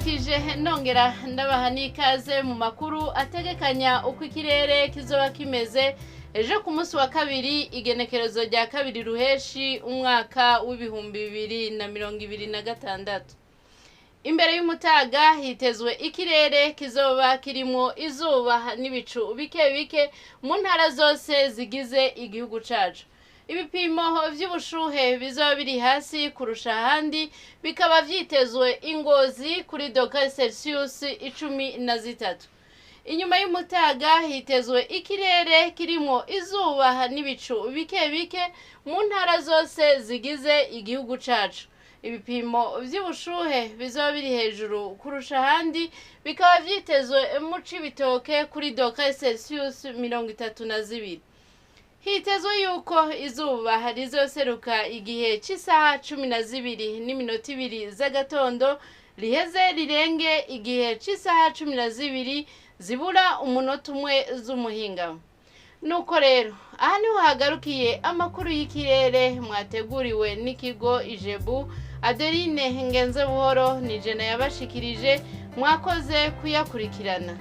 Ndabaramukije nongera ndabaha n'ikaze mu makuru ategekanya uko ikirere kizoba kimeze ejo ku munsi wa kabiri, igenekerezo rya 2 ruheshi, umwaka w'2026. Imbere y'umutaga hitezwe ikirere kizoba kirimo izuba n'ibicu bike bike mu ntara zose zigize igihugu cacu. Ibipimo vy'ubushuhe bizoba biri hasi kurusha ahandi bikaba vyitezwe Ingozi kuri dogere Celsius 13. Inyuma y'umutaga hitezwe ikirere kirimo izuba n'ibicu bike bike mu ntara zose zigize igihugu cacu. Ibipimo vy'ubushuhe bizoba biri hejuru kurusha ahandi bikaba vyitezwe mu Cibitoke kuri dogere Celsius 32. Hitezwe yuko izuba rizoseruka igihe c'isaha 12:02 z'agatondo, riheze rirenge igihe c'isaha 11:59 z'umuhingamo. Nuko rero aha niho hagarukiye amakuru y'ikirere mwateguriwe n'ikigo Ijebu. Adeline Ngenze Buhoro ni jena yabashikirije, mwakoze kuyakurikirana.